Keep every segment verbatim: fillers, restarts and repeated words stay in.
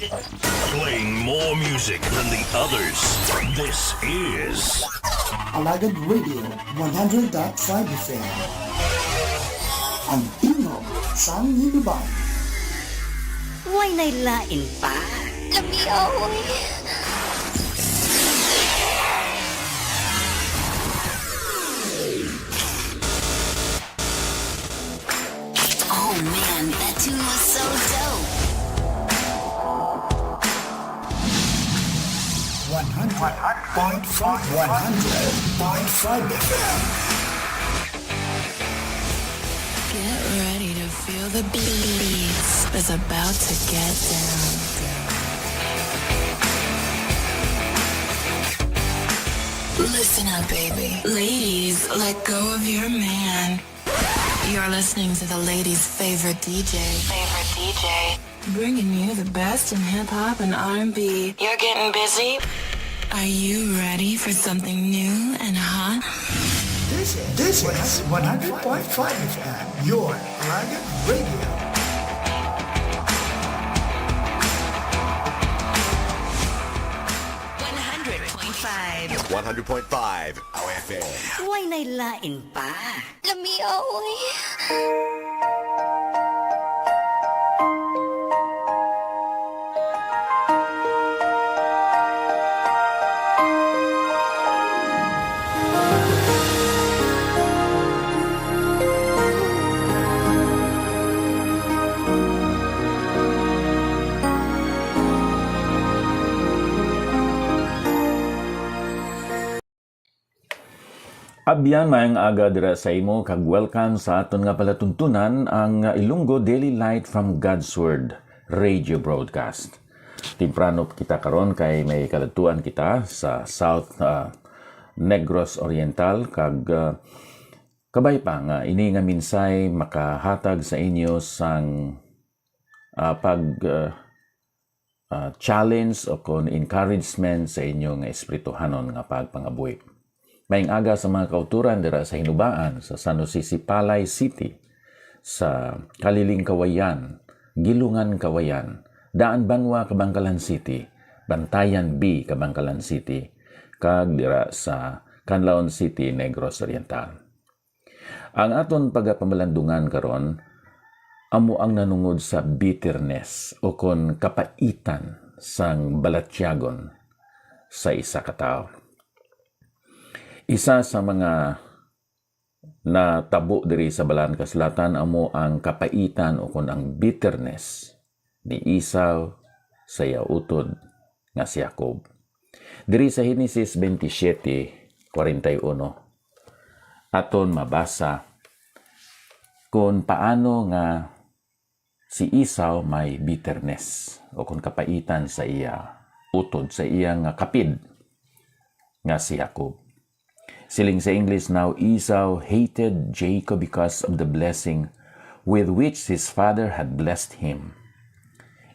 Playing more music than the others. This is Alagad Radio one hundred point five F M. Ang tingog sang Hinubay. Way nay lain pa. Lami, oy. Oh man, that tune was so dope. One hundred point five, one hundred point five F M. Get ready to feel the beats. It's about to get down. Listen up, baby. Ladies, let go of your man. You're listening to the ladies' favorite D J. Favorite D J. Bringing you the best in hip hop and R and B. You're getting busy? Are you ready for something new and hot? This is, this is one hundred point five F M, your Alagad Radio. One hundred point five. One hundred point five, our F M. Way nay lain pa. Lami, oy. Abyan, maayong aga dira sa imo, kag welcome sa aton nga palatuntunan, ang Ilonggo Daily Light from God's Word radio broadcast. Temprano kita karon kay may kaladtuan kita sa South, ah, Negros Oriental, kag, ah, kabay pa nga ini nga mensahe makahatag sa inyo sang, ah, pag, ah, ah, challenge o kon encouragement sa inyo nga espirituhanon nga pagpangabuhi. Maayong aga sa mga kauturan dira sa Hinubaan, sa San Jose Sipalay City, sa Kaliling Kawayan, Gilungan Kawayan, Daan Banwa, Kabankalan City, Bantayan B, Kabankalan City, kag dira sa Canlaon City, Negros Oriental. Ang aton pagapamalandungan karon amo ang nanungod sa bitterness o kon kapaitan sang balatyagon sa isa ka tawo. Isa sa mga natabo diri sa Balaan Kasulatan amo ang kapaitan o kon ang bitterness ni Esau sa iya utod nga si Jacob. Diri sa Genesis twenty-seven, forty-one, aton mabasa kon paano nga si Esau may bitterness o kon kapaitan sa iya utod, sa iya nga kapid nga si Jacob. Siling sa English, "Now Esau hated Jacob because of the blessing with which his father had blessed him.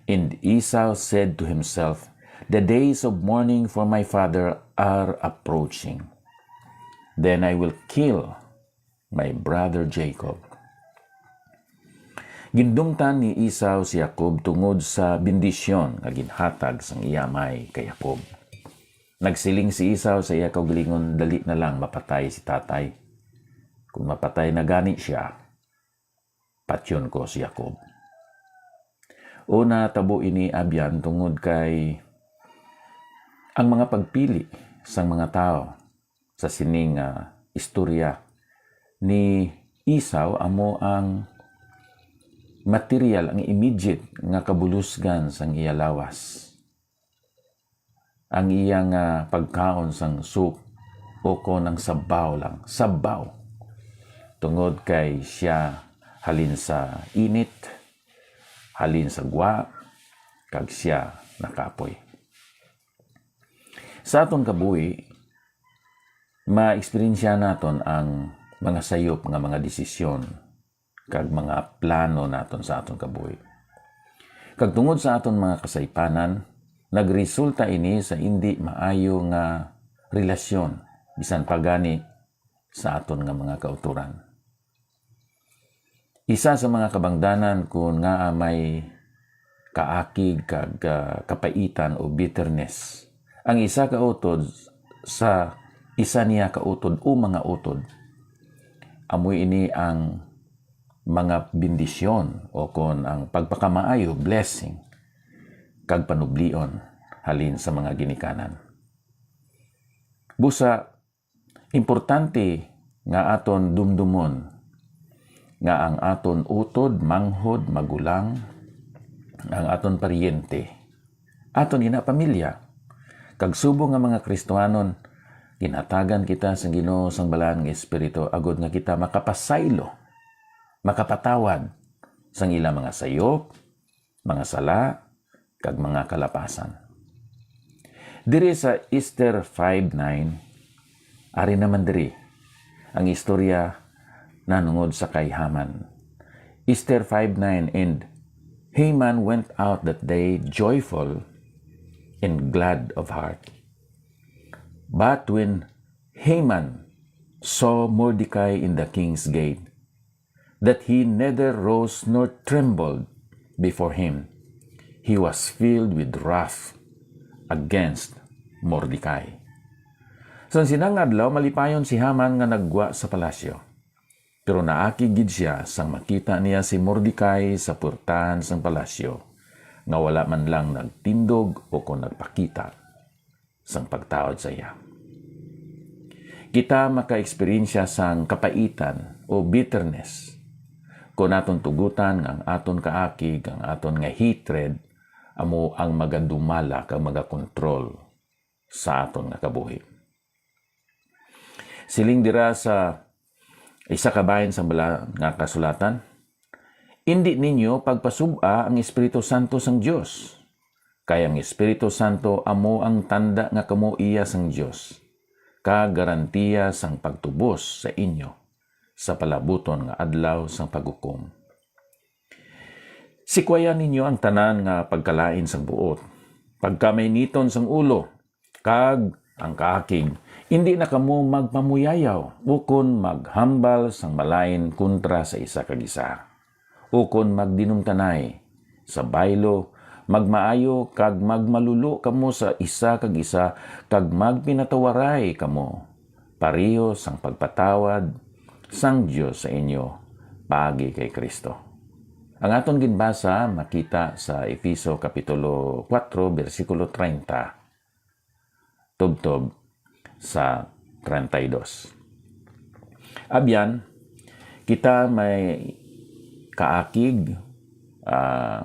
And Esau said to himself, 'The days of mourning for my father are approaching. Then I will kill my brother Jacob.'" Gindumtan ni Esau si Jacob tungod sa bendisyon nga ginhatag sang iya amay kay Jacob. Nagsiling si Esau sa iya kaugalingon, "Dali na lang mapatay si tatay. Kung mapatay na gani sia, patyon ko si Jacob." Una, tabo ini, abyan, tungod kay ang mga pagpili sang mga tawo sa sining, ah, istorya ni Esau amo ang material, ang immediate nga kabulusgan sang iya lawas, ang iya nga pagkaon sang soup o kon ang sabaw lang, sabaw, tungod kay sia halin sa init, halin sa gwa, kag sia nakapoy. Sa aton kabuhi, maeksperiensya naton ang mga sayop nga mga desisyon kag mga plano naton sa aton kabuhi. Kag tungod sa aton mga kasaypanan, nagresulta ini sa indi maayo nga relasyon, bisan pa gani sa aton nga mga kautoran. Isa sa mga kabangdanan kon ngaa may kaakig kag, ah, kapaitan o bitterness. Ang isa ka utod sa isa niya ka utod o mga utod. Amo ini ang mga bendisyon o kon ang pagpakamaayo, blessing, kag panublion halin sa mga ginikanan. Busa, importante nga aton dumdumon nga ang aton utod, manghod, magulang, ang aton paryente, aton ina pamilya, kag subong nga mga Kristianon, ginhatagan kita sang Ginoo sang Balaan nga Espiritu agod nga kita makapasaylo, makapatawad sang ila mga sayop, mga sala, kag mga kalapasan. Diri sa Esther five nine, ari naman diri ang istorya nahanungod sa kay Haman. Esther five nine, "And Haman went out that day joyful and glad of heart. But when Haman saw Mordecai in the king's gate, that he neither rose nor trembled before him, he was filled with wrath against Mordecai." Sang sina nga adlaw, malipayon si Haman nga naggwa sa palasyo. Pero naakig gid sia sang makita niya si Mordecai sa puertahan sang palasyo, nga wala man lang nagtindog o kon nagpakita sang pagtaod sa iya. Kita makaeksperyensya sang kapaitan o bitterness kon aton tugutan nga ang aton kaakig, ang aton nga hatred, amo ang magadumala kag magakontrol sa aton nga kabuhi. Siling dira sa isa ka bahin sang Balaan nga Kasulatan, "Indi ninyo pagpasub-a ang Espiritu Santo sang Dios, kay ang Espiritu Santo amo ang tanda nga kamo iya sang Dios, kag garantiya sang pagtubos sa inyo sa palabuton nga adlaw sang paghukom. Sikwayan ninyo ang tanan nga pagkalain sang buot, pagkamainiton sang ulo, kag ang kaakig. Indi na kamo magpamuyayaw ukon maghambal sang malain kontra sa isa kag isa, ukon magdinumtanay. Sa baylo, magmaayo kag magmalulo kamo sa isa kag isa, kag magpinatawaray kamo, pareho sang pagpatawad sang Dios sa inyo paagi kay Cristo." Ang aton ginbasa makita sa Efeso Kapitulo kuwatro, bersikulo treinta tubtob sa treinta y dos. Abyan, kita may kaakig, ah,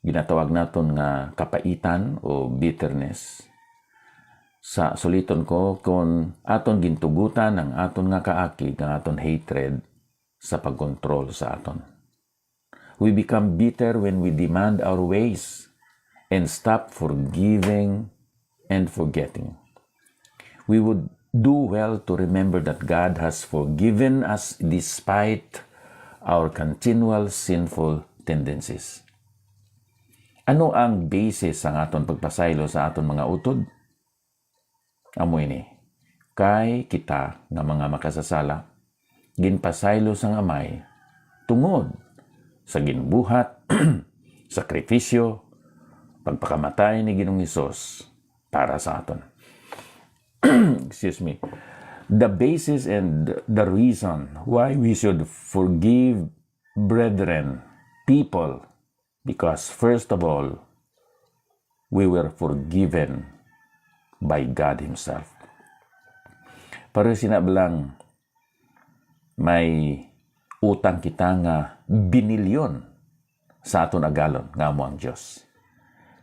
ginatawag naton nga kapaitan o bitterness. Sa suliton ko, kon aton gintugutan ang aton nga kaakig, ang aton hatred sa pagkontrol sa aton. We become bitter when we demand our ways and stop forgiving and forgetting. We would do well to remember that God has forgiven us despite our continual sinful tendencies. Ano ang basis sang aton pagpasaylo sa aton mga utod? Amo ini, kay kita nga mga makasasala, ginpasaylo sang Amay tungod sa ginbuhat, sakripisyo, pagpakamatay ni Ginoong Hesus para sa aton. Excuse me. The basis and the reason why we should forgive brethren, people, because first of all, we were forgiven by God Himself. Pareho sina bala nga may utang kita nga binilyon sa aton agalon nga amo ang Dios.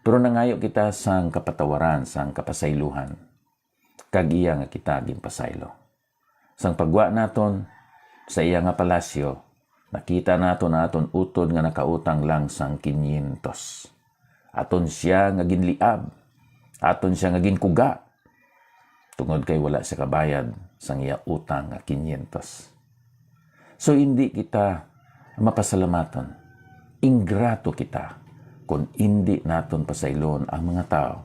Pero nangayo kita sang kapatawaran, sang kapasaylohan, kag iya nga kita ginpasaylo. Sang pagwa naton sa iya nga palasyo, nakita naton ang aton utod nga nakautang lang sang kinyentos. Aton sia nga ginliab, aton sia nga ginkuga, tungod kay wala sia kabayad sang iya utang nga kinyentos. So, indi kita mapasalamaton. Ingrato kita kon indi naton pasaylon ang mga tawo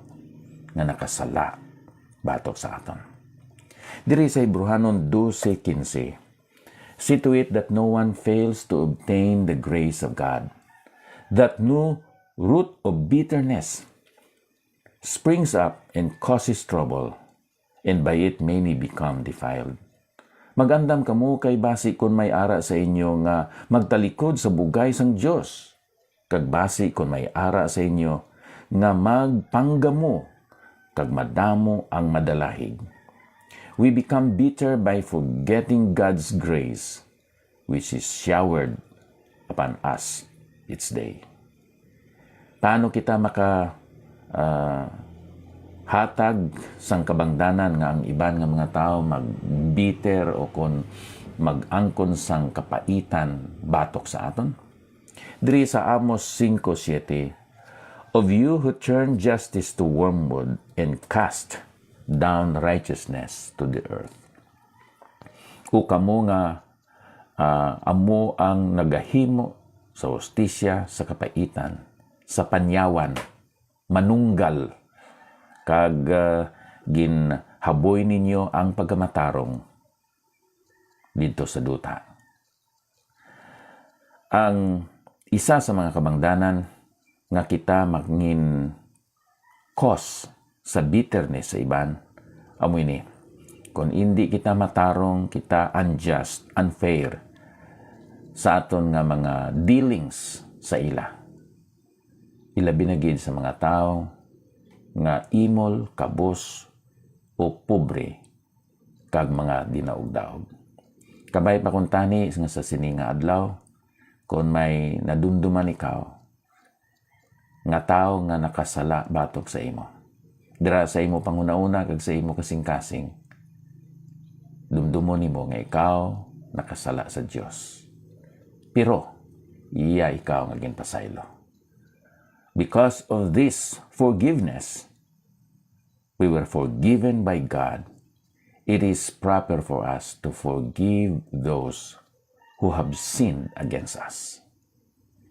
nga nakasala batok sa aton. Diri sa Hebrehanon dose quince, "See to it that no one fails to obtain the grace of God, that new root of bitterness springs up and causes trouble, and by it many become defiled. Mag-andam kamo, kay basi kon may ara sa inyo nga magtalikod sa bugay sang Dios, kag basi kon may ara sa inyo nga magpanggamo kag madamo ang madalahig. We become bitter by forgetting God's grace, which is showered upon us each day. Paano kita maka, ah, hatag sang kabangdanan nga ang iban nga mga tawo mag-bitter o kon mag-angkon sang kapaitan batok sa aton? Diri sa Amos singko siete, "Of you who turn justice to wormwood and cast down righteousness to the earth." O kamo nga, ah, amo ang nagahimo sa hustisya sa kapaitan, sa panyawan, manunggal, kag, ah, ginhaboy ninyo ang pagkamatarong didto sa duta. Ang isa sa mga kabangdanan nga kita mangin cause sa bitterness sa iban, amo ini: kon indi kita matarong, kita unjust, unfair sa aton nga mga dealings sa ila. Ilabi na gid sa mga tawo nga imol, kabos, o pobre, kag mga dinaog-daog. Kabay pa kuntani nga sa sini nga adlaw, kon may nadumduman ikaw nga tawo nga nakasala batok sa imo, dira sa imo panghunahuna kag sa imo kasingkasing, dumdumon nimo nga ikaw nakasala sa Dios. Pero iya ikaw nga ginpasaylo. Because of this forgiveness, we were forgiven by God. It is proper for us to forgive those who have sinned against us.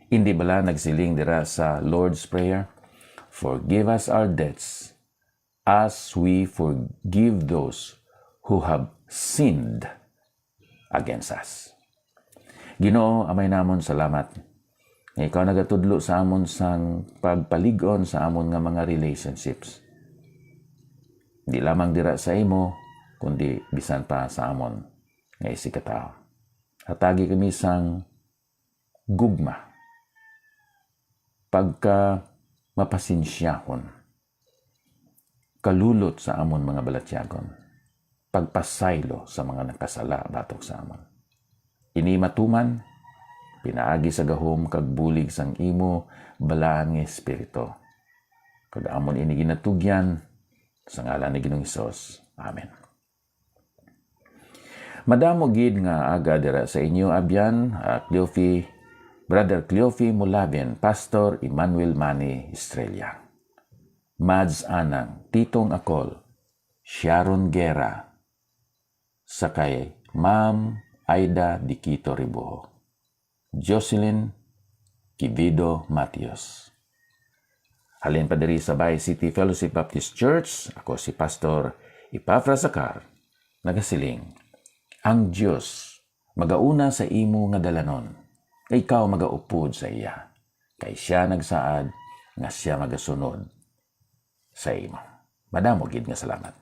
Hindi bala nagsiling dira sa Lord's Prayer, "Forgive us our debts as we forgive those who have sinned against us." Ginoo, Amay namon, salamat nga ikaw nagatudlo sa amon sang pagpalig-on sa amon nga mga relationships, di lamang dira sa imo, kundi bisan pa sa amon nga isigkatawo. Hatagi kami sang gugma, pagka mapasensyahon, kalulot sa amon mga balatyagon, pagpasaylo sa mga nakasala batok sa amon. Ini matuman pinaagi sa gahom kag bulig sang imo balaan nga Espiritu. Kag amon ini ginatugyan sa ngalan ni Ginoong Hesus. Amen. Madamo gid nga aga dira sa inyo, abyan, ah, Cleofe, Brother Cleofe Mulabin, Pastor Emmanuel Manny Estrella, Mads Anang, Titong Akol, Sharon Guerra, sa kay Ma'am Aida Diquito Rebujo, Jocelyn Quivedo Matios. Halin pa diri sa Bay City Fellowship Baptist Church, ako si Pastor Epafras Acar, nagasiling: "Ang Dios magauna sa imo nga dalanon, kay ikaw magaupod sa iya, kay sia nagsaad nga sia magasunod sa imo." Madamo gid nga salamat.